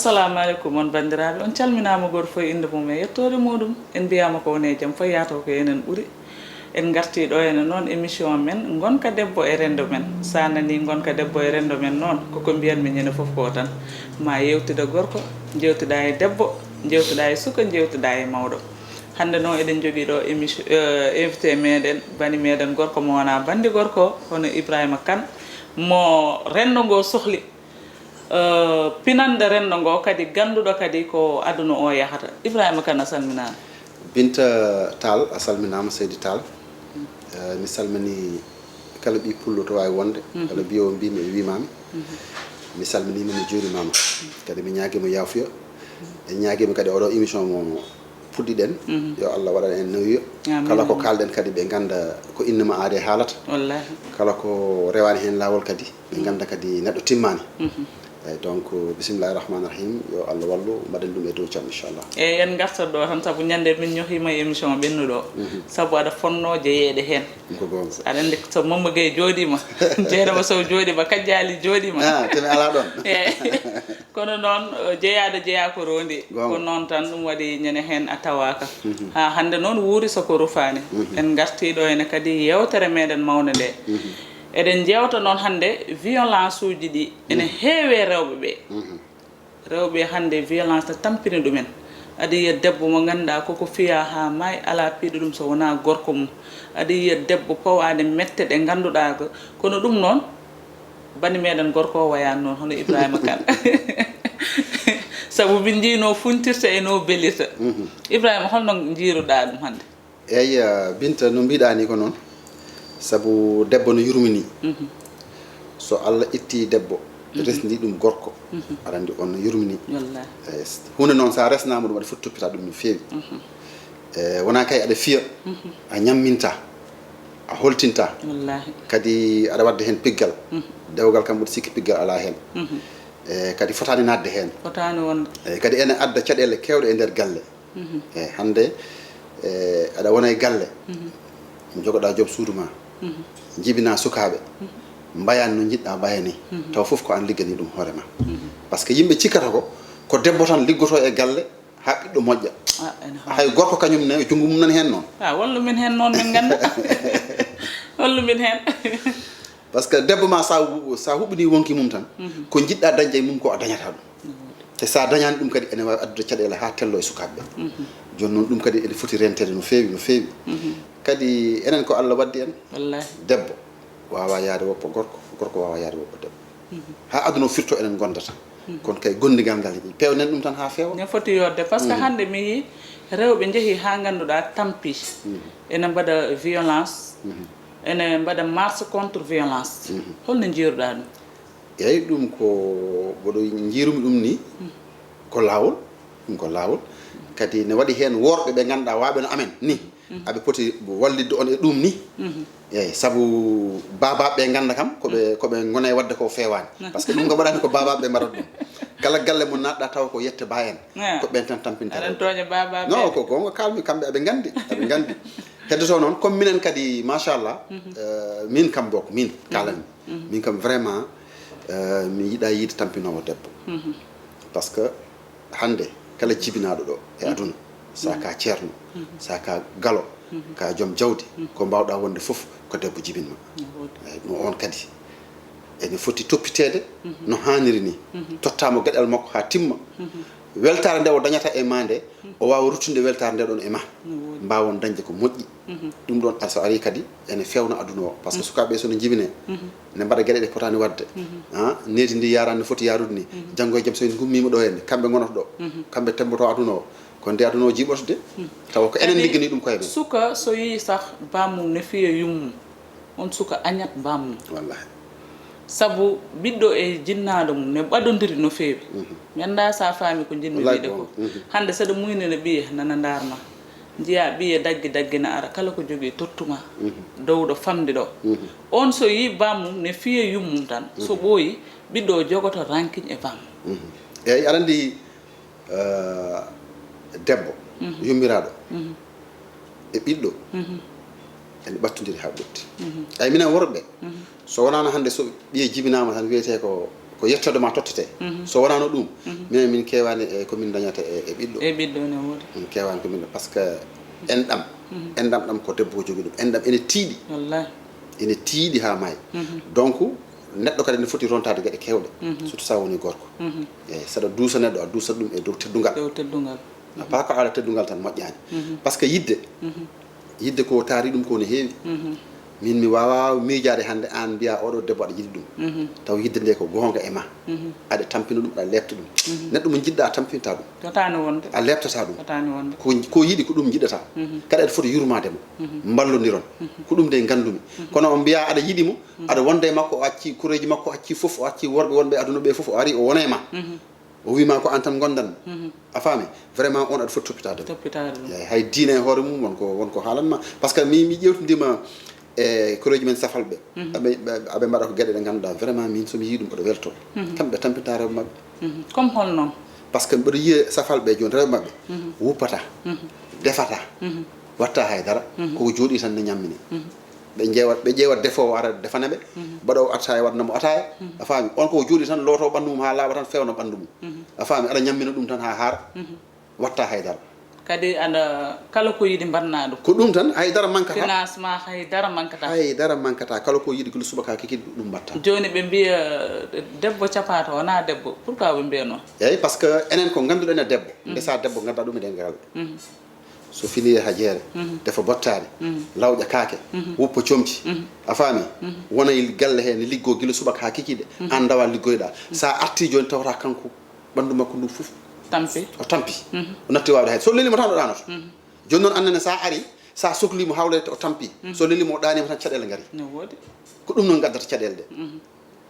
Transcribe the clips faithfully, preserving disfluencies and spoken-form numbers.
Assalamu aleykum, on banndiraaɓe, on calminaama, gooto fof e innde mum e yettoore muɗum. En mbiyaama ko woni e jam, fof yaato ko enen ɓuri. En ngartii ɗo ene noon émission men Ngonka Debbo e Renndo Men. So a nanii Ngonka Debbo e Renndo Men noon, koko mbiyanmi ñande fof ko tan, ma yewtida gorko, njewtida e debbo, njewtida e suka, njewtida e mawɗo. Hannde noon eɗen njogii ɗo émission, eh, invité meɗen, bani meɗen gorko mo wonaa banndi gorko, hono Ibrahima Kane, mo renndo ngo sohli. Eh, pinande renndo ngo kadi, gannduɗo kadi ko aduna o yahata. Ibrahima Kane, a salminaama. Binta Tall, a salminaama, Seydi Tall. Eh, mi salmini kala ɓii pullo to waawi wonde, kala mbiyo mbimi e wimami. Mi salminiima, mi juurimaama. Kadi mi ñaagiima yaafuya. E ñaagiima kadi oɗo émission mo puɗɗiɗen. Yo Allah waɗan en nawiyoo. Amiin, kala ko amiin. Kaalɗen kadi ɓe ngannda ko innama aade haalata. Wallaahi. Kala ko rewaani heen laawol kadi ɓe ngannda kadi neɗɗo timmaani. Eyi, donc, bisimillahi rahmani rahim, yo Allah wallu, mbaɗen ɗum e dow jam, inchallah. Eyi, en ngartat ɗo tan, sabu ñande min ñohiima e émission ɓennuɗo o. Sabu aɗa fonnoo jeyeede heen. Ko goonga. Aɗa anndi, so Mamma Gueye jooɗiima, Jeynaba Sow jooɗiima, Kajjaali jooɗiima. Ah, te mi alaa ɗoon. Eyi. Kono noon, eh, jeyaade jeyaa ko roondi. Goonga. Ko noon tan ɗum waɗi ñande heen a tawaaka. Haa hannde noon wuuri so ko rufaani. En ngartii ɗo ene kadi yeewtere meɗen mawnde nde. Eɗen njeewta noon hannde violence uji ɗi ene heewi e rewɓe ɓe. Rewɓe hannde, violence ne tampini ɗumen. Aɗa yiya debbo mo ngannduɗaa koko fiya haa maayi, alaa piɗo ɗum so wonaa gorko mum. Aɗa yiya debbo pawaade mette ɗe ngannduɗaa ko, kono ɗum noon, bani meɗen gorko o wayaani noon, hono Ibrahima Kane. Sabu min njii no funtirta e no belirta. Ibrahima, holno njiiruɗaa ɗum hannde? Eyi, eh, Binta, no mbiɗaa ni ko noon, sabu debbo no yurmini. So Allah itti debbo, resndi ɗum gorko, aɗa anndi on no yurmini. Wallaahi. Eyi, s-, huunde noon, so a resnaama ɗum, aɗa foti toppita ɗum no feewi. Eh, wonaa kay aɗa fiya, a ñamminta, a holtinta. Wallaahi. Kadi aɗa waɗde heen piggal. Dewgal kam, mboɗo sikki piggal alaa heen. Eh, kadi fotaani naatde heen. Fotaani wonde. Eh, kadi ene adda caɗeele keewɗe e nder galle. Eyi, hannde, eh, aɗa wona e galle, njogoɗaa joom suudu ma, njibinaa sukaaɓe, mbayan no njiɗɗaa mbaya ni, tawa fof ko aan ligganii ɗum hoore ma. Parce que yimɓe cikkata ko, ko debbo tan liggotoo e galle haa ɓiɗɗo moƴƴa. Ah, ene hay gorko kañum ne, junngo mum nani heen noon. Ah, wallu min heen noon, min ngannda. Wallu min heen. Parce que debbo ma, sa hu-, sa huɓini wonki mum tan, ko njiɗɗa dañde e mum ko a dañata ɗum. Te sa dañani ɗum kadi, ene waawi addude caɗeele haa tello e sukaaɓe ɓe. Jooni noon, ɗum kadi ene foti renteede no feewi, no feewi. Kadi enen ko Allah waddi en. Wallaahi. Debbo waawa yahde woppa gorko, gorko waawa yahde woppa debbo. Haa aduna o firto enen ngondata. Kono kay gondigal ngal, pewnen ɗum tan haa feewa. Ne foti yodde, parce que hannde mi yii rewɓe njehii haa ngannduɗaa tampi. Ene mbaɗa violence. Ene mbaɗa marche contre violence. Holno njiiruɗaa ɗum? Eyi, ɗum ko, mboɗo njiirumi ɗum ni, ko laawol, ɗum ko laawol. Kadi ne waɗi heen worɓe ɓe ngannduɗaa waaɓe no amen ni, aɓe poti wallitde on e ɗum ni. Eyi, sabu baabaaɓe ɓe ngannda kam, ko ɓe, ko ɓe ngona e waɗde ko feewaani. Parce que ɗum ko mbaɗani ko baabaaɓe ɓe mbaɗata ɗum. Kala galle mo naatɗa tawa ko yette ba en, ko ɓen tan tampinta. Aɗa tooña baabaaɓe. Non, ko goonga kaalmi, kamɓe aɓe nganndi, aɓe nganndi. Heddoto noon, comme minen kadi, machallah, eh, min kam bok, min kaalanmi. Min kam vraiment, eh, mi yiɗa yiide tampinoowo debbo. Parce que hannde, kala jibinaaɗo ɗo e aduna, sa ka ceerno, sa ka galo, ka joom jawdi, ko mbawɗa wonde fof ko debbo jibinma. Eyi, no on kadi ene foti toppiteede no haaniri ni. Tottaamo geɗal makko haa timma. Weltaare nde o dañata e ma nde, o waawa ruttinde weltaare nde ɗon e ma. Mbaawon dañde ko moƴƴi. Ɗum ɗon, a, so ari kadi, ene fewna aduna o. Parce que sukaaɓe so no njibine, ne mbaɗa geɗe ɗe potaani waɗde. Ah, needi ndi yaaraani no foti yaarude ni. Janngo e jam so en ngummiima ɗo henne, kamɓe ngonata ɗo. Kamɓe temmboto aduna o. Ko nde aduna o jiiɓata de. Tawa ko enen ligganii ɗum koye men. Suka so yii sah bammum ne fiya yummum, on suka añat bammum. Wallahi. Sabu ɓiɗɗo e jinnaaɗo mum ne ɓadondiri no feewi. Mi annda sa faami ko njiɗmi wiide ko. Hannde saɗa muynina ɓiye nana ndaar ma. Njiya ɓiye daggi daggi na ara, kala ko jogii tottuma. Dowɗo famɗi ɗo. On so yii bammum ne fiya yummum tan. So ɓooyi, ɓiɗɗo o jogoto ranking e bammum. Eyi, aɗa anndi, eh, debbo yummiraaɗo e ɓiɗɗo ene ɓattondiri haa ɓurti. Ay, minen worɓe, so wonaano hannde so ɓiye jibinaama tan wiyetee ko, Ko yettoode ma tottete. So wonaano ɗum, minen min keewaani e ko min dañata e e ɓiɗɗo. E ɓiɗɗo ne woodi. Min keewaani ko min, parce que enɗam, enɗam ɗam ko debbo ko jogii ɗum. Enɗam ene tiiɗi, Wallahi. Ene tiiɗi haa maayi. Donc neɗɗo kadi ne foti rontaade geɗe keewɗe, surtout so a woni gorko. Eeyi, saɗa duusa neɗɗo, a duusa ɗum e dow teddungal. Dow teddungal. A paa ko ala teddungal tan moƴƴaani. Parce que yidde, yidde ko taari ɗum ko no heewi. Min mi waawaa miijaade hannde aan mbiyaa oɗo debbo aɗa yiɗi ɗum. Taw yidde nde ko goonga e ma. Aɗa tampina ɗum, aɗa leepta ɗum. Neɗɗo mo njiɗɗa a tampinta ɗum. Fotaani wonde. A leeptata ɗum. Fotaani wonde. Ko ko yiɗi ko ɗum njiɗata. Kadi aɗa foti yurmaade mo. Mballodiree. Ko ɗum de nganndumi. Kono on mbiyaa aɗa yiɗi mo, aɗa wonda e makko, o acci koreeji makko, o acci fof, o acci worɓe wonɓe aduna ɓe fof, o ari o wona e ma. O wii ma ko aan tan ngondan. A faami? Vraiment on aɗa foti toppitaade ɗum. Toppitaade ɗum. Eeyi, hay diine e hoore mum won ko won ko haalan ma. Parce que mi mi ƴeewtindima e koreeji men safalɓe. Aɓe aɓe mbaɗa ko geɗe ɗe ngannduɗaa vraiment min so mi yii ɗum mboɗo welto. Kamɓe tampinta rewɓe maɓɓe. Comme hol noon? Parce que mboɗo yiya safalɓe jooni rewɓe maɓɓe. Wuppata. Defata. Watta hay dara. Koko jooɗi tan ne ñammine. Ɓe ƴeewat ɓe ƴeewat defoowo ara defana ɓe. Mbaɗoowo ataaya waɗana mo ataaya. A faami? On ko jooɗi tan looto ɓanndu mum haa laaɓa tan fewna ɓanndu mum. A faami? Aɗa ñammina ɗum tan haa haara. Watta hay dara. Kadi aɗa kala ko yiɗi mbaɗna ɗum. Ko ɗum tan, hay dara mankata. Financement hay dara mankata. Hay dara mankata, kala ko yiɗi gila subaka kikil ɗum mbatta. Jooni ɓe mbiya debbo capaata wona debbo, pourquoi ɓe mbiya noon? Eeyi, parce que enen ko ngannduɗen e debbo, ndesa debbo ngannduɗaa ɗum eɗen galle. So fini yaha jeere, defa bottaari, lawƴa kaake, wuppa comci. A faami? Wona e galle hee ne liggoo gila subaka haa kikiiɗe, aan ndawa liggoyɗaa. So a artii jooni tawata kanko ɓanndu makko ndu fof. Tampi. O tampi. O natti waawde hayde. So lelii mo tan o ɗaanoto. Jooni noon aan nene so a arii, so a soklii mo hawloyde o tampi. So lelii mo o ɗaanii mo tan caɗeele ngarii. No woodi. Ko ɗum noon ngaddata caɗeele ɗe.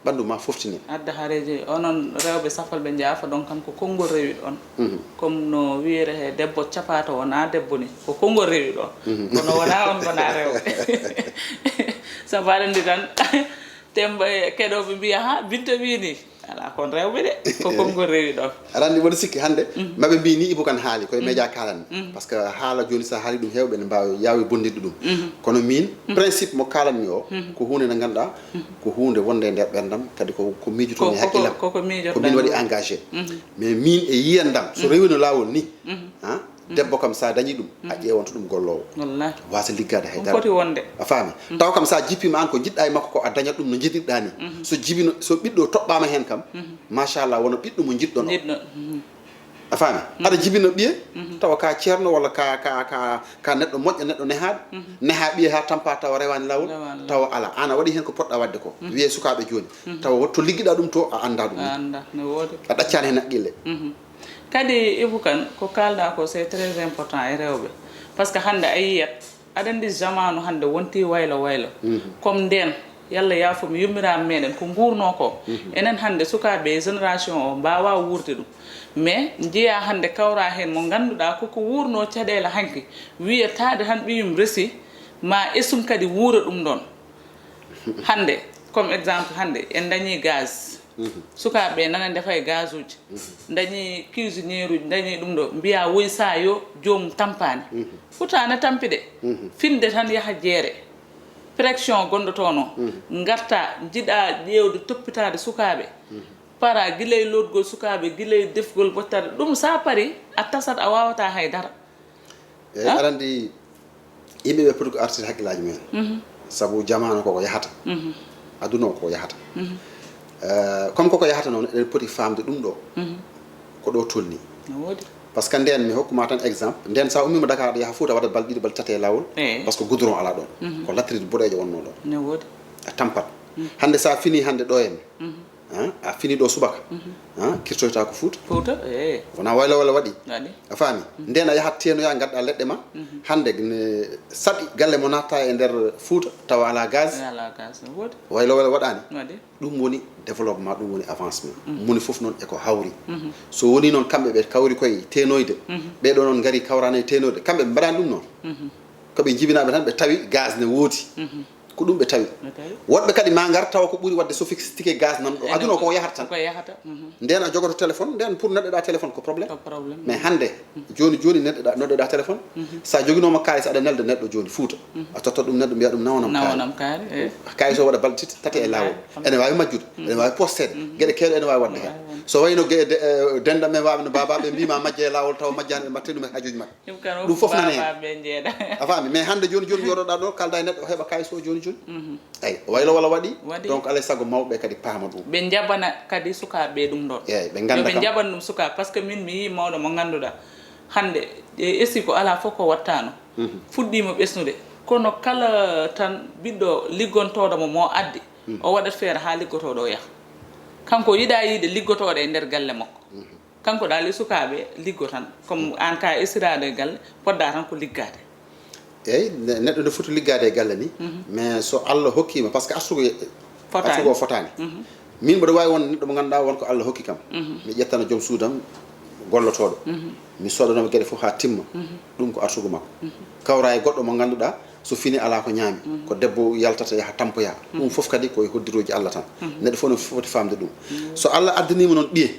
Ɓanndu ma foftine. Adda hareeji onon rewɓe safalɓe njaafoɗon kam ko konngol rewiɗon. Comme no wiyere he debbo capaata wona debbo ni ko konngol rewiɗon. Kono wona on ngona rewɓe. Sabu aɗa anndi tan temba keɗoɓe mbiya ha Binta wii ni. Alaa kon rewɓe de, ko konngol rewi ɗon. Aɗa anndi mboɗo sikki hannde maɓe mbii ni Ibou Kane haali koye média kaalanmi. Parce que haala jooni so a haali ɗum heewɓe ne mbaawi yaawi bonndirde ɗum. Kono miin principe mo kaalanmi o ko huunde nde ngannduɗaa ko huunde wonde e nder ɓerndam kadi ko ko miijotomi e hakkillam. Ko ko miijotoɗaa. Ko miin waɗi engagé. Mais miin e yiyandam so rewino laawol ni. Debbo kam so a dañii ɗum a ƴeewanto ɗum golloowo. Wallahi. Waasa liggaade hay dara. Foti wonde. A faami? Tawa kam so a jippiima aan ko njiɗɗaa e makko ko a dañat ɗum no njiɗirɗaa ni. So jibino so ɓiɗɗo toɓɓaama heen kam machallah wona ɓiɗɗo mo njiɗɗono. Njiɗɗo. A faami? Aɗa jibina ɓiye tawa ka ceerno walla ka ka ka ka neɗɗo moƴƴo neɗɗo nehaaɗo. Nehaa ɓiye haa tampa tawa rewaani laawol. Tawa alaa aan a waɗi heen ko poɗɗaa waɗde ko. Wiyee sukaaɓe jooni tawa to liggiɗaa ɗum to a anndaa ɗum. A anndaa. No woodi. A ɗaccaani heen haqqille. Kadi Ibou Kane ko kaalɗaa ko c'est très important e rewɓe par ce que hannde a yiyat aɗa anndi jamaanu hannde wontii waylo waylo comme ndeen yalla yaafo mi yummiraama meɗen ko nguurnoo ko enen hannde sukaaɓe e génération o mbaawaa wuurde ɗum mais njiyaa hannde kawraa heen mo ngannduɗaa koko wuurnoo caɗeele hanki wiya taade tan ɓiyum resi ma esum kadi wuura ɗum ɗoon hannde comme exemple hannde en dañii gaz Sukaaɓe ɓee nana ndefa e gazuuji, ndañi cuisinière uji, ndañi ɗum ɗo, mbiyaa woy saa yoo joomum tampaani. Pourtant ne tampi de, finde tan yaha jeere. Pression gonɗo toon o, ngarta, njiɗa ƴeewde, toppitaade sukaaɓe. Para gila e lootgol sukaaɓe, gila e defgol, bottade. Ɗum so a parii, a tasat, a waawataa hay dara. Eeyi, aɗa anndi yimɓe ɓe poti ko artirde hakkillaaji mumen. Sabu jamaanu koko yahata. Aduna o koko yahata. Eh, comme koko yahata noon, eɗen poti faamde ɗum ɗo. Ko ɗo tolni. No woodi. Par ce que ndeen mi hokkuma tan exemple, ndeen so a ummiima Dakar aɗa yaha Fuuta waɗat balɗe ɗiɗi balɗe tati e laawol. Eeyi. Par ce que goudron alaa ɗoon. Ko lattirde boɗeejo wonnoo ɗoon. No woodi. A tampat. Hannde so a finii hannde ɗo en. Hein? A fini ɗo subaka. Hein? Kirtoyta ko Fuuta. Fuuta, eh. Wona waylo wala waɗi. Waɗi. A faami? Nden a yahat teenoya ngadda leɗɗe ma. Hannde ne saɗi galle mo natta e nder Fuuta tawa ala gaz. Ala gaz, no woodi. Waylo wala waɗani. Waɗi. Ɗum woni développement, ɗum woni avancement. Moni fof noon eko hawri. So woni noon kamɓe ɓe kawri koye teenoyde. Ɓe ɗo noon ngari kawrana e teenoyde. Kamɓe ɓe mbaɗani ɗum noon. Ko ɓe jibinaɓe tan ɓe tawi gaz ne woodi. Ko ɗum ɓe tawi. No tawi. Woɗɓe kadi ma ngar tawa ko ɓuri waɗde sophistiqué gaz nan ɗo. Aduna ko yahata tan. Ko yahata. Mhm. Nden a jogoto téléphone, nden pour neɗɗo ɗa téléphone ko problème. Ko problème. Mais hannde, joni joni neɗɗo ɗa, neɗɗo ɗa téléphone. Sa joginoma kaalis aɗa nelda neɗɗo joni Fuuta. A totta ɗum neɗɗo mbiya ɗum nawanam kaari. Nawanam kaari. Eh. Kaalis o waɗa balɗe tati, tati e laawol. Ene wawi majjude, ene wawi posteede. Geɗe keewɗe ene wawi waɗde hen. So wayno ge- de- eh, denɗam men waɓe no babaɓe mbima majje e laawol tawa majjani ɓe mbatte ɗum e hajuji maɓɓe. Ɗum fof nane hen. Ɓe jeeɗa. A faami, mais hannde joni joni joɗoɗa ɗo kalda e neɗɗo heɓa kaalis o joni joni. Eyi, waylo wala waɗi. Waɗi. Donc alay saago mawɓe kadi paama ɗum. Ɓe njaɓana kadi sukaaɓe ɗum ɗon. Eyi, ɓe ngannda Yo ɓe kam. Njaɓan ɗum sukaaɓe, parce que min mi yii mawɗo mo ngannduɗaa hannde e esi ko alaa fof ko wattano. Fuɗɗiima ɓesnude, kono kala tan ɓiɗɗo liggontooɗo mo mo addi, o waɗat feere haa liggotooɗo o yaha. Kanko o yiɗa yiide liggotooɗo e nder galle makko. Kanko ɗaali sukaaɓe liggo tan, comme aan ka esiraɗo e galle, podda tan ko liggaade. Eyyi, ne- neɗɗo ne foti liggaade e galle ni. Mais so Allah hokkima, parce que arsugo Fotaani. Arsugo o fotaani. Min mboɗo wawi won neɗɗo mo ganduɗa won ko Allah hokki kam. Mi ƴettana joom suudam gollotoɗo. Mi soɗanoma gueɗe fof ha timma. Ɗum ko arsugo makko. Kawra e goɗɗo mo ganduɗa so fini ala ko ñaami. Ko debbo yaltata yaha tampoya. Ɗum fof kadi koye hoddiroji Allah tan. Neɗɗo fof ne foti famde ɗum. So Allah addanima noon ɓiye,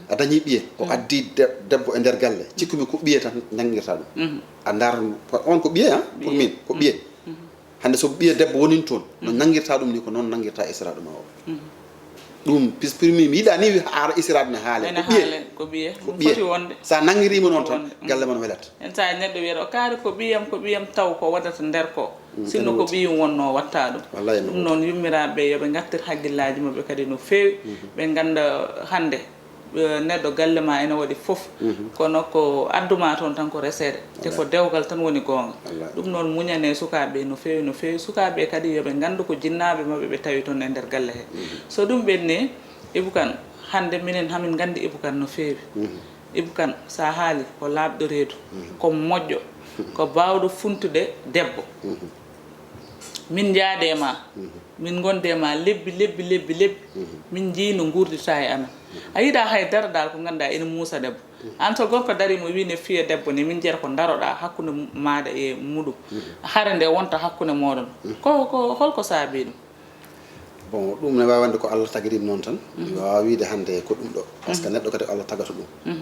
a dañi ɓiye, o addi de- debbo e nder galle, cikkumi ko ɓiye tan nanguirta ɗum. A ndar on ko ɓiye, a pour min ko ɓiye. Hannde so ɓiye debbo woni toon, no nanguirta ɗum ni, ko noon nanguirta esiraɗo ma o. Ɗum pis pour min mi yiɗa ni ara esiraɗo ne haale. Ene Ko ɓiye. Haale ko ɓiye. Ko Ɗum ɓiye. Foti wonde. Sa nangirima noon Foti tan, wonde. Galle mon welat. En sa neɗɗo wiyata o kaari ko ɓiyam, ko ɓiyam, taw ko waɗata nder ko. Sinno Ene ko woodi. Ɓiyum wonno wattaɗum. Wallahi ene Ɗum woodi. Noon yummiraaɓe yo ɓe ngattir hakkillaaji maɓɓe kadi no feewi. Ɓe ngannda hannde eh, neɗɗo galle ma ene waɗi fof. Kono ko adduma toon tan ko reseede. Te ko dewgal tan woni goonga. Wallahi. Ɗum noon muñane sukaaɓe no feewi, no feewi. Sukaaɓe kadi yo ɓe nganndu ko jinnaaɓe maɓɓe ɓe tawi toon e nder galle he. So ɗum ɓenni, Ibou Kane, hannde minen hamin nganndi Ibou Kane no feewi. Ibou Kane, sa haali ko laaɓɗo reedu, ko moƴƴo, ko baawɗo funtude debbo. Min njaade ma, min ngonde ma lebbi, lebbi, lebbi, lebbi. Min njii no nguurdita e amen. A yiɗa hay dara dal ko ngannduɗa ene muusa debbo. An so gorko dari mo wi ne fiya debbo ne, min jeeta ko daroɗa hakkunde maɗa e muɗum. Hare nde wonta hakkunde moɗon. Ko, ko, holko saabi ɗum? Bon, ɗum ne wawi wonde ko Allah tagiri ɗum noon tan. Mi wawa wiide hannde ko ɗum ɗo. Par ce que neɗɗo kadi ko Allah tagata ɗum.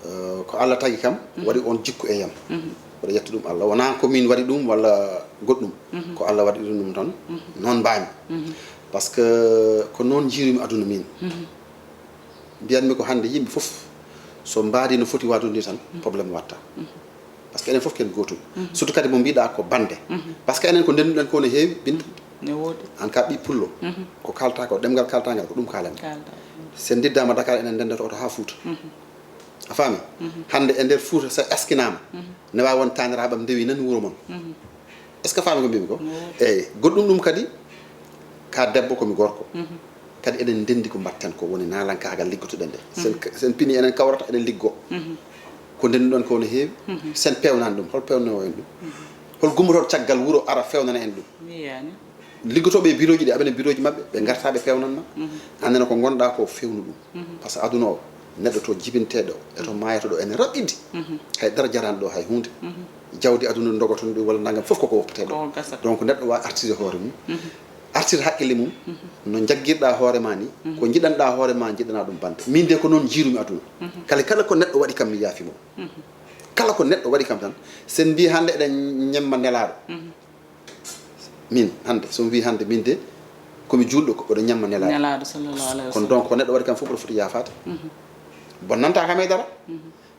Euh, ko Allah tagi kam, waɗi on jikku e yam. Mboɗo yetta ɗum Allah. Wona ko min waɗi ɗum walla goɗɗum. Ko Allah waɗi ɗum tan. Noon mbami. Par ce que ko noon jiirumi aduna min. Mbiyanmi ko hannde yimɓe fof so mbaadi no foti waɗude ni tan, problème watta. Par ce que enen fof ken gootum. Surtout kadi mo mbiɗa ko bande. Par ce que enen ko ndenduɗen ko no heewi, Binta. Ne woodi. An ka ɓi pullo. Ko kalta ko, ɗemngal kaltangal ko ɗum kalan. Kalta. Sen ndiddama Dakar enen ndendata oto ha Fuuta. A faami? Hannde e nder Fuuta sa askinama, ne wawi won taniraɓam ndewi nan wuuro mon. Est ce que faami ko mbimi ko? Eyyi, goɗɗum ɗum kadi, ka debbo komi gorko. Kadi eɗen ndendi ko mbatten ko woni nalankagal liggotoɗen nde. Sen, sen pini enen kawrata eɗen liggo. Ko ndenduɗen ko no heewi. Sen pewnani ɗum, hol pewnowo en ɗum? Hol gummotoɗo caggal wuuro ara fewnana en ɗum? Mi yiyani. Liggotoɓe e biroji ɗi aɓene biroji maɓɓe, ɓe garta ɓe pewnanma. Annene ko gonɗa ko fewnu ɗum. Par ce que aduna o, neɗɗo to jibinteɗo e to mayata ɗo ene raɓɓiɗi. Hay dara jarani ɗo hay hunde. Jawdi aduna dogotono ɗum walla nangam fof koko woppete ɗo. Ko gasata. Donc neɗɗo wawi artirde hoore mum. Artir haqqille mum. No jaggirɗa hoore ma ni, ko jiɗanɗa hoore ma jiɗana ɗum bande. Min de ko noon jiirumi aduna. Kala, kala ko neɗɗo waɗi kam mi yaafimo. Kala ko neɗɗo waɗi kam tan, sen mbi hannde eɗen ñemma nelaɗo. Min hannde, so mi wi hannde min de komi julɗo, ko oɗo ñamma nelaɗo. Nelaɗo sallallahu alaihi Kono wasallam. Donc ko neɗɗo waɗi kam fof oɗo foti yaafade. Bonnanta kam e dara.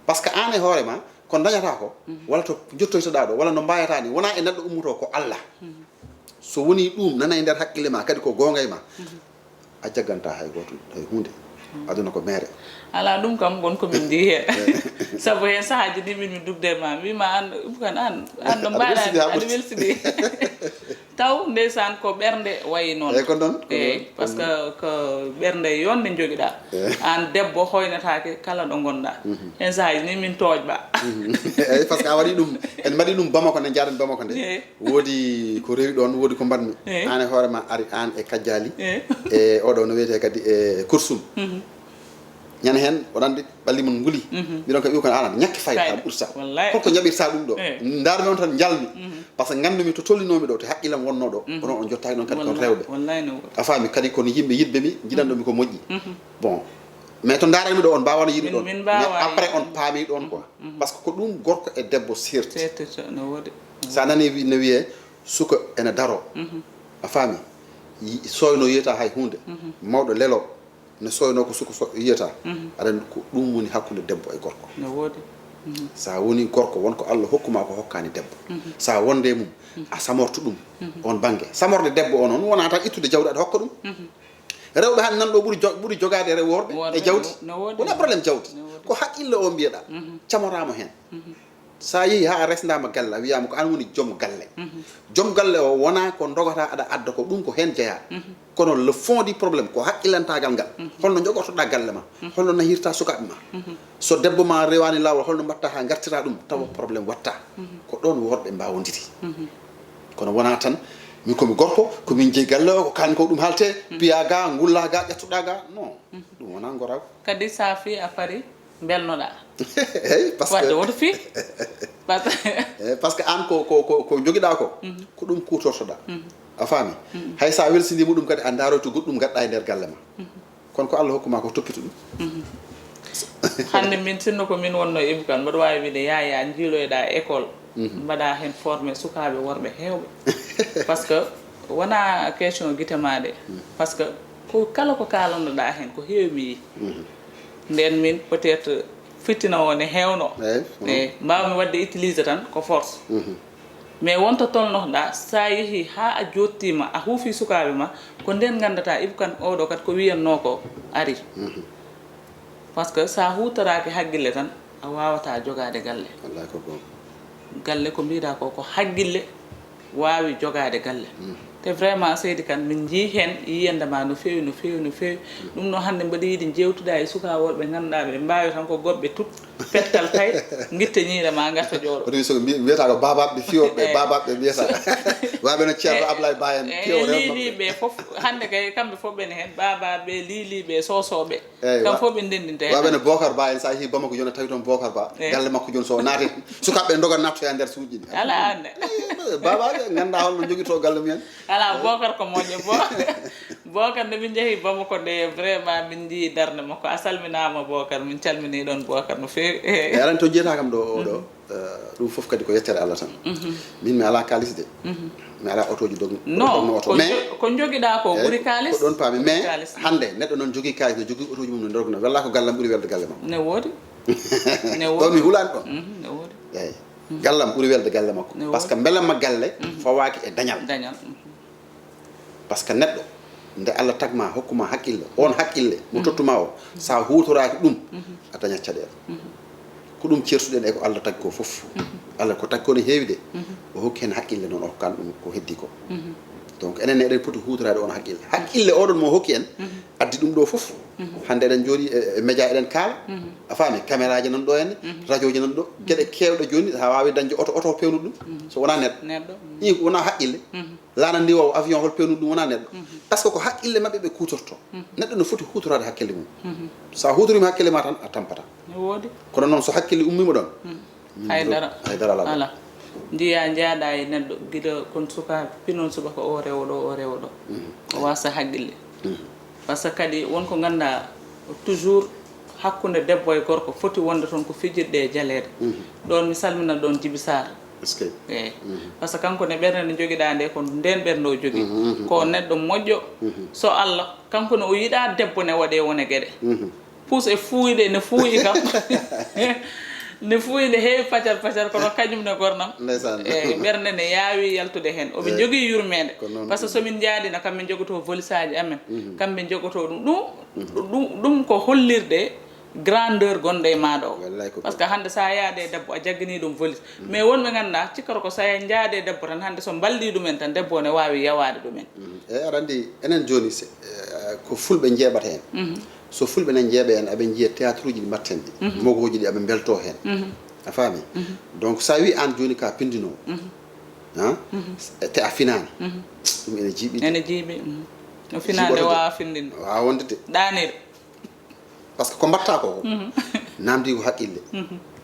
Par ce que an e hoore ma ko dañata ko, walla to jottoytoɗa ɗo, walla no mbayata ni, wona e neɗɗo ummoto ko Allah. So woni ɗum nana e nder haqqille ma kadi ko goonga e ma, a jagganta hay gooto hay hunde. Aduna ko mere. Ala ɗum kam won ko min ndi hen. Sabu hen sahaji ni min mi dugde ma wima an Ibou Kane an an no Aɗa mbaɗa welsidi ha aɗa ɓurti. Welsidi. Taw ndeysaan ko ɓernde wayi noon. Eyyi, ko noon, ko Eyyi, noon. Par ce que ko ɓernde yonde jogiɗa. An debbo hoynatake kala ɗo gonɗa. Hen sahaji ni min toojɓa. Eyyi, par ce que a waɗi ɗum, en mbaɗi ɗum Bamako ne, jaaɗen Bamako nde. Eyyi. Woodi ko rewi ɗon, woodi ko mbaɗmi. Eyyi. An e hoore ma ari an e Kajjali. Eyyi. E oɗo no wiyete kadi e Kursum. Ñande heen, oɗon anndi ɓalli mon nguli. Mbiɗon kam iw kan alan ñakke fayda haa ɓurta. Wallaay. Holko jaɓirta ɗum ɗo? Ndaarmi on tan njalmi. Par ce que nganndumi to tollinoomi ɗo, to haqqillam wonnoo ɗo. Onon on jottaaki ɗon kadi kon rewɓe. Wallaay no. A faami kadi kono yimɓe yiɗɓe mi, njiɗanɗo mi ko moƴƴi. Bon. Mais to ndaaraymi ɗo on mbaawano yiɗde ɗon. Mais après on paami ɗon quoi. Par ce que ko ɗum gorko e debbo seerti. Seerti no woodi. So a nani wi- no wiyee suka ene daro. A faami? Yi- sooyno yiyata hay huunde. Mawɗo lelo. Ne sooynoo ko suka so yiyata. Aɗa anndi ko ɗum woni hakkunde debbo e gorko. No woodi. So a woni gorko won ko Allah hokkuma ko hokkaani debbo. So a wonde mum a samortu ɗum. On bannge samorde debbo o noon wonaa tan ittude jawdi aɗa hokka ɗum. Rewɓe hannde nan ɗo ɓuri jo- ɓuri jogaade rew worɓe e jawdi. No woodi. Wonaa problème jawdi. Ko haqqille o mbiyeɗaa. Camoraamo heen. So a yehii haa a resndaama galle a wiyaama ko aan woni joom galle. Joom galle o wonaa ko ndogataa aɗa adda ko ɗum ko heen jeyaa. Kono le fond du problème ko haqqillantaagal ngal. Holno njogortoɗaa galle ma? Holno nahirta sukaaɓe ma? So debbo ma rewaani laawol holno mbaɗta haa ngartira ɗum tawa problème watta? Ko ɗoon worɓe mbaawondiri. Kono wonaa tan min komi gorko komin jeyi galle o ko kaan ko ɗum haalte piya ga ngulla ga ƴettuɗa ga non. Ɗum wonaa ngoraagu. Kadi so a fii a parii mbelnoɗaa. Eyi par ce que wadde woto fii. Par ce que eyi par ce que aan ko ko ko ko jogiɗaa ko ko ɗum kuutortoɗaa. A faami? Hay so a welsindiima ɗum kadi a ndaaroyto goɗɗum ngaɗɗa e nder galle ma. Kono ko Allah hokkuma ko toppitu ɗum. Hannde min sinno ko min wonno ibukan mboɗo waawi wiide yaya jiiloyɗaa école. Mbaɗa heen formé sukaaɓe worɓe heewɓe. Par ce que wonaa question gite ma ɗe. Par ce que ko kala ko kaalannoɗaa heen ko heewi mi yii. Nden min peut-être fitina o ne heewno. Eyi mbawmi waɗde utilisé tan ko force. Mais wonto tolnotoɗaa so a yehii haa a joottiima a huufii sukaaɓe ma ko nden nganndata ibukan oɗo kat ko wiyannoo ko arii. Par ce que so a huutoraaki haqqille tan a waawataa jogaade galle. Wallaahi ko goonga. Galle ko mbiiɗaa ko ko haqqille waawi jogaade galle. Te vraiment seydi kan min njii heen yiyannde ma no feewi no feewi no feewi. Ɗum noon hannde mbaɗi yiɗi njeewtude e sukaaɓe worɓe ngannduɗaa ɓe mbaawi tan ko goɓɓe tut pettal tay ngitte ñiiɗe ma ngarta ƴooɗo. Oto wiso mbiyata ko babaɓe fiyoɓe babaɓe mbiyata waɓe no ceerno Ablaye Ba en piyowo rewɓe liiliɓe fof. Hannde kay kamɓe fof ɓene heen babaɓe liiliɓe sosoɓe. Eyi kam fof ɓe ndendinte waɓe no Bokar Ba en sa yeehi Bamako joni a tawi toon Bokar Ba galle makko joni so naati sukaaɓe dogan nattoya nder suuji ɗi ala anne. Babaɓe ganda holno jogito galle mumen. Ala Bokar ko moƴƴo bo. Bokar nde min jeehi Bamako nde vraiment min jii darde makko a salminama Bokar min calmini ɗon Bokar no feewi. E aɗa anndi to jiyata kam ɗo oɗo. Ɗum fof kadi ko yettere Allah tan. Min mi alaa kaalis de. Mi alaa otooji dogno non oto mais ko jogiɗaa ko ɓuri kaalis ko ɗon paami mais hannde neɗɗo noon jogii kaalis no jogii otooji mum no dogno walla ko gallam ɓuri welde galle makko ne woodi. Ne woodi mi hulaani ɗon ne woodi. Eyi gallam ɓuri welde galle makko par ce que mbelamma galle fawaaki e dañal. Dañal. Par ce que neɗɗo nde Allah tagma hokkuma haqqille on haqqille mo tottuma o sa hutoraaki ɗum a dañat caɗeele. Ko ɗum certuɗen e ko Allah tagi ko fof. Allah ko tagi ko ne heewi de. O hokki heen haqqille noon o hokkaani ɗum ko heddi ko. Donc enen ne eɗen poti hutoraade on haqqille haqqille oɗon mo hokki en addi ɗum ɗo fof. Hannde eɗen jooɗi e média eɗen kaala. A faami caméraji nan ɗo henne radioji nan ɗo geɗe kewɗe jooni ha wawi dañde oto oto pewnude ɗum so wona neɗɗo. Neɗɗo. Ɗin ko wona haqqille. Laana ndi waw avion hol pewnude ɗum wona neɗɗo. Par ce que ko haqqille maɓɓe ɓe kutorto. Neɗɗo no foti hutorade hakkille mum. Sa hutorima hakkille ma tan a tampata. Ne woodi. Kono noon so hakkille ummima ɗon haydara haydara ala. Ala. Njiya njaada e neɗɗo gila kon suka pinon subaka o rewo ɗo o rewo ɗo. O wasa haqqille. Par ce que kadi won ko ngannduɗaa toujours hakkunde debbo e gorko foti wonde toon ko fijirde e jaleeɗe. Ɗoon mi salmina ɗoon Jibi Saar. Eyi par ce que kanko ne ɓernde nde jogiɗaa nde ko ndeen ɓernde o jogii. Ko neɗɗo moƴƴo. So Allah kanko ne o yiɗaa debbo ne waɗee wone geɗe. Puus e fuuyɗe ne fuuyi kam. Ne fuuyi nde heewi pacar pacar kono kañum ne gornam. Ndeysaan. Eyi ɓernde ne yaawi yaltude heen omin njogii yurmeende. Ko noon. Par ce que somin njaadina kamɓe njogotoo volisaaji amen. Kamɓe njogotoo ɗum ɗum ɗum ɗum ko hollirde grandeur gonɗo e maaɗo o. Wallay ko par ce que hannde so a yaade e debbo a jagganii ɗum volis. Mais wonɓe ngannduɗaa cikkata ko so a njaade e debbo tan hannde so mballii ɗumen tan debbo o ne waawi yawaade ɗumen. Eyi aɗa anndi enen jooni ko fulɓe njeeɓata en. So fulɓe ne njeeɓe en aɓe njiya théâtre uji ɗi mbatten ɗi mogooji ɗi aɓe mbelto heen. A faami? Donc sa wi aan jooni ka pindinoowo te a finaani. Ɗum ene jiiɓi. Ene jiiɓi. No finaande wawa findinde wawa wonde de. Ɗaanir. Parce que ko mbaɗtaa ko ko, naamndii ko haqqille.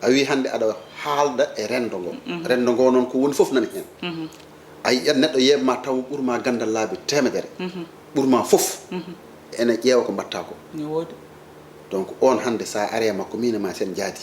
A wii hannde aɗa haalda e renndo ngo. Renndo ngo noon ko woni fof nani heen. A yiyat neɗɗo yeeɓ ma taw ɓurma ganndal laabi teemedere. Ɓurma fof ene ƴeewa ko mbaɗtaa ko. Ne woodi. Donc oon hannde so a arii e makko, miin e ma sen njaadi,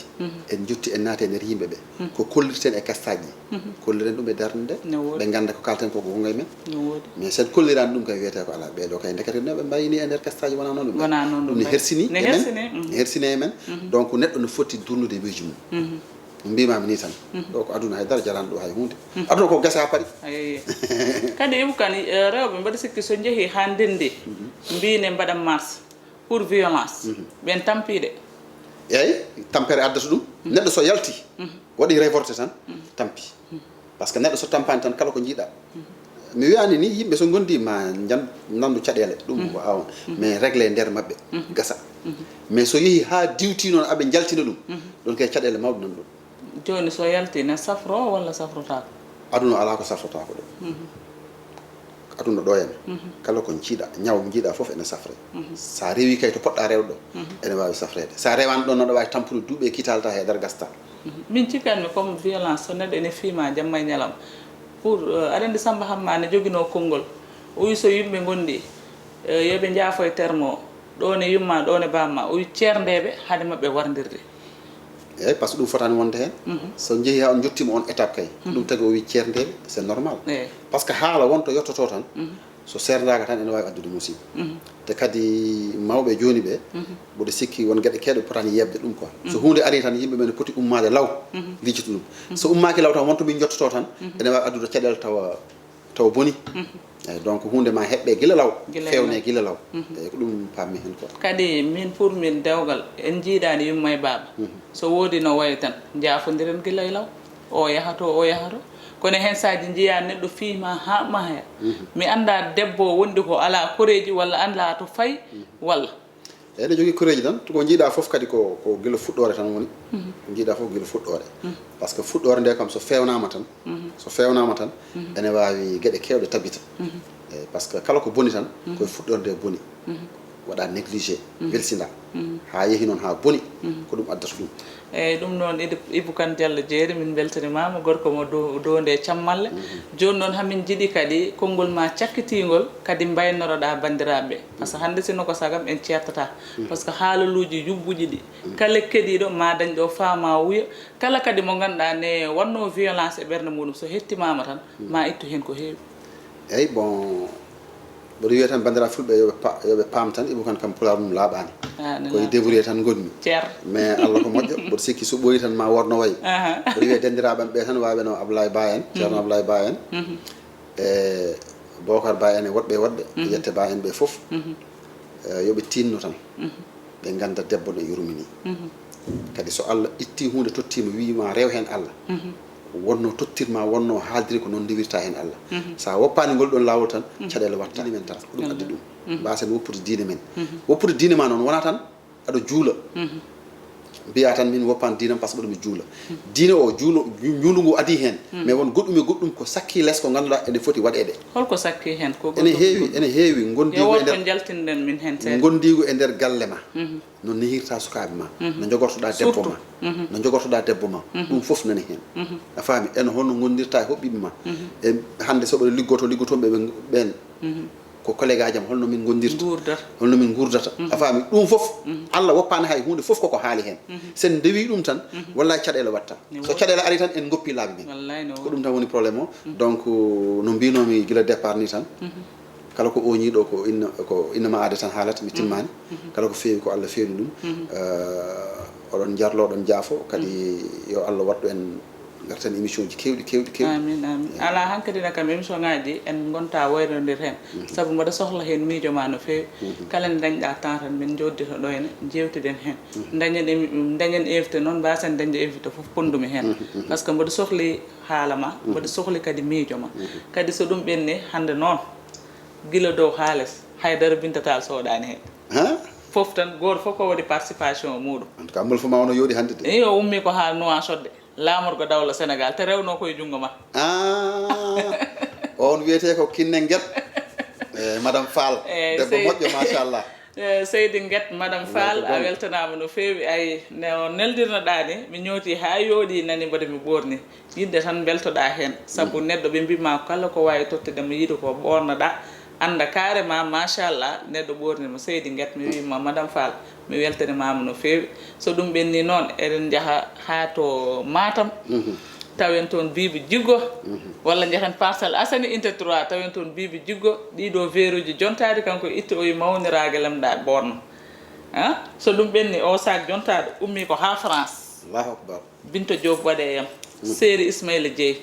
en njotti en naati e nder yimɓe ɓe, ko kollirten e kastaaji ɗi, kolliren ɗum e darnde nde. Ne woodi. Ɓe ngannda ko kaalten ko ko goonga e men. Ne woodi. Mais sen kolliraani ɗum kay, wiyetee ko alaa, ɓee ɗoo kay ndekete no ɓe mbayini e nder kastaaji wonaa noon ɗum. Wonaa noon ɗum Ne mbayi. Hersini Ne e men. Hersini, mhm. Ne Hersini e men. Donc neɗɗo ne foti durnude miijo mum. Mbimami ni tan, ɗo ko aduna, hay dara jarani ɗo hay hunde. Aduna ko gasa ha paari. Ayi. Kadi Ibou Kane, eh, rewɓe mbaɗa sikki so njehi ha ndendi, mbi ne mbaɗa marche pour violence. Ɓen tampiɗe. Eyyi, tampere addata ɗum. Neɗɗo so yalti, waɗi révolté tan, tampi. Parce que neɗɗo so tampani tan, kala ko jiiɗa. Mi wiyani ni yimɓe so gondi ma jan nandu caɗele, ɗum ko awon. Mais réglé nder maɓɓe, gasa. Mais so yeehi ha diwti noon, aɓe jaltina ɗum, ɗon kay caɗele mawɗe nan ɗum. Joni so yalti ne safro walla safrotako? Aduna ala ko safrotako ɗo. Aduna ɗo en, kala ko jiiɗa, ñaw jiiɗa fof ene safre. Sa rewi kay to poɗɗa rewde ɗo, ene wawi safrede. Sa rewani ɗon, aɗa wawi tampude duuɓi e kitalta he nder gasta. Min cikkanmi comme violence so neɗɗo ene fiima jamma e ñalawma. Pour, euh, aɗa andi Samba Hamma ne joginoo konngol. O wi so yimɓe ngondi, euh, yo ɓe njaafo e terme o. Ɗo ne yumma, ɗo ne bamma. O wi ceerndeɓe hade maɓɓe warndirde. Eyyi, par ce que ɗum fotani wonde hen. So jeehi ha on jottima on étape kay, ɗum tagi o wi ceerndeɓe, c'est normal. Par ce que haala wonto yettoto tan, so seerndaaka tan ene wawi addude musiba. Te kadi mawɓe joni ɓe, mboɗo sikki won geɗe kewɗe potani yeɓde ɗum quoi. So hunde ari tan, yimɓe ɓe ne poti ummade law, lijjita ɗum. So ummaki law tan, wonto min jottoto tan, ene wawi addude caɗele tawa, tawa boni. Eyyi, donc hunde ma heɓɓe gila law, fewne gila law. Eyyi, ko ɗum pammi hen quoi. Kadi min pour min dewgal, en jiiɗani yumma e baaba. So woodi no wayi tan, jaafondiren gila e law. O yahato, o yahato. Kono hen saaji jiya neɗɗo fiima ha mahaya. Mi anda debbo wonde ko ala koreji walla anda to fayi walla. Eyyi, ne jogui koreji tan, ko jiiɗa fof kadi ko, ko gila fuɗɗore tan woni. Ko jiiɗa fof gila fuɗɗore. Par ce que fuɗɗore nde kam so fewnama tan, so fewnama tan, ene wawi geɗe kewɗe tabita. Eyyi, par ce que kala ko boni tan, koye fuɗɗore nde boni. Waɗa négligé, welsida. Ha yeehi noon ha boni, ko ɗum addata ɗum. Eyyi, ɗum noon Idi-, Ibou Kane Diallo Jeeri, min beltanimama, gorko mo do-, donde cammalle. Joni noon hamin jiiɗi kadi konngol ma cakkitingol kadi mbaynoroɗa bandiraɓe. Par ce que hande sinno ko sagam en ceertata. Par ce que haalaluji yubbuji ɗi, kala keɗiɗo ma dañ ɗo faama wuya. Kala kadi mo ganduɗa ne wanno violence e ɓernde muɗum, so hettimama tan ma ittu hen ko heewi. Eyyi, bon, mboɗo wiya tan, bandiraɓe fulɓe, yoɓe pa-, yoɓe paam tan, Ibou Kane kam pulaar mum laaɓani. Koye débrouillé tan gonmi. Mais Allah ko moƴƴo, mboɗo sikki so ɓooyi tan ma wood no wayi. Mboɗo wiya dendiraaɓe am ɓe tan, waɓe no Ablaye Ba en, Ceerno Ablaye Ba en, e Bokar Ba en, e woɗɓe e woɗɓe, yette Ba en ɓe fof. Eh, yoɓe tinno tan. Ɓe ganda debbo no yurmini. Kadi so Allah itti hunde, tottima, wiima rew hen Allah, wonno tottirma, wonno haaldiri ko, noon ndiwirta hen Allah. Sa woppani ngol ɗon lawol tan, caɗele watta. Diine men tan, ko ɗum addi ɗum. Mbasen woppude diine men. Woppude diine ma noon wona tan aɗa juula, mbiya tan min woppani diinam par ce que mboɗomi juula. Diine o, juulo, ju-, juulungu adi hen. Mais won goɗɗum e goɗɗum ko sakki less ko ganduɗa ene foti waɗede. Holko sakki hen? Ko Ene heewi, ene heewi. Gondigo e nder, jaltinɗen min hen seeɗa. Gondigo e nder galle ma, no nehirta sukaɓe ma, no jogortoɗa debbo ma, no jogortoɗa debbo ma, ɗum fof nani hen. A faami? Ene holno gondirta e hoɓɓiɓe ma? E hande soɓe liggoto, liggotoɓe ɓe, ɓen ko collegue aji am, holno min gondirta? Holno min gurdata? A faami? Ɗum fof Allah woppani hay hunde, fof koko haali hen. Sen ndewi ɗum tan, wallahi caɗele watta. So caɗele ari tan, en goppi laabi men. Ko ɗum tan woni problème o. Donc no mbinomi gila départ ni tan, kala ko oñi ɗo ko inna, ko innama aade tan haalata, mi timmani. Kala ko feewi ko Allah fewni ɗum. Eh, oɗon jarlo, oɗon jaafo, kadi yo Allah waɗɗu en garten émission ji kewɗi, kewɗi, kewɗi. Amin, amin. Ala hankadi na kam émission ngaji ɗi en gonta wayrondir hen. Sabu mboɗo sohla hen miijo ma no feewi. Kala nde dañɗa temps tan min joddito ɗo henne, jewtiden hen. Dañen émi-, dañen invité noon, mbasen dañde invité fof pondumi hen. Par ce que mboɗo sohli haala ma, mboɗo sohli kadi miijo ma. Kadi so ɗum ɓenni hande noon, gila dow ha less, haydara Binta Tall soɗani hen. Fof tan, goto fof ko waɗi participation muɗum. En tout cas, Molfo ma ono yooɗi hande de. Iyo, ummi ko ha Nouakchott de. Laamorgo dawla Sénégal, te rewno ko e junngo ma. Ah, on wiyete ko Kinne Ngel. Eh, Madame Fall. Debbo moƴƴo, machallah. Eh, seydi Nget, Madame Fall, a weltanaama no feewi. Ay, ne o neldirnoɗaa ni, mi ñooti haa yooɗi, nani mboɗo mi ɓoorni. Yidde tan mbeltoɗaa heen. Sabu neɗɗo, ɓe mbimaa kala ko waawi tottude mo yiɗi ko ɓoornoɗaa, annda carrément, machallah, neɗɗo ɓoorni mo. Seydi Nget, mi wiima, Madame Fall, mi weltanimaama no feewi. So ɗum ɓenni noon, eɗen njaha haa to Matam. Tawen toon Biibi Jiggo, walla njahen Parcelles Assainies, unité trois, tawen toon Biibi Jiggo, ɗiɗo veeruuji jontaade, kanko itti o wi mawniraage lamɗaa ɓoorno. Ah, so ɗum ɓenni, o saak jontaaɗo ummii ko haa France. Allahu Akbar. Binta Diop waɗe yam. Seeri Ismaila Dieye.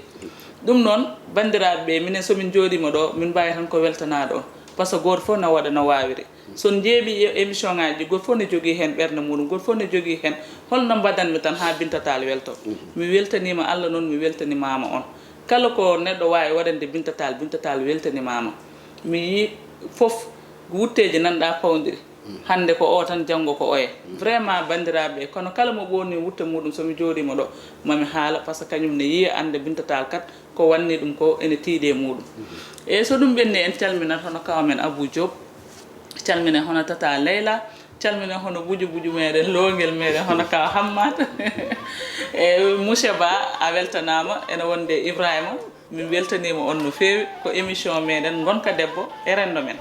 Ɗum noon, banndiraaɓe ɓe, minen so min njooɗiima ɗo, min mbaawi tan ko weltanaade on. Par ce que gooto fof na waɗa no waawiri. So on njeeɓi e-, émission ŋaaji ɗi, gooto fof ne jogii heen ɓernde muɗum, gooto fof ne jogii heen holno mbaɗanmi tan haa Binta Tall welto. Mi weltaniima Allah noon, mi weltanimaama on. Kala ko neɗɗo waawi waɗande Binta Tall, Binta Tall weltanimaama. Mi yii fof wutteeji nanɗaa pawndiri. Hannde ko o tan, janngo ko oya. Vraiment, banndiraaɓe, kono kala mo ɓoorni wutte muɗum, so mi jooɗiima ɗo, mami haala, par ce que kañum ne yiya, annda Binta Tall kat, ko wanni ɗum ko ene tiiɗi e muɗum. E so ɗum ɓenni, en calminat hono kaw men Abou Diop, calminen hono Tata Leyla, calminen hono buju buju meɗen, loongel meɗen, hono kaw Hammat. E monsieur Ba, a weltanaama, ene wonde Ibrahima, min weltaniima on no feewi. Ko émission meɗen Ngonka Debbo e Renndo Men.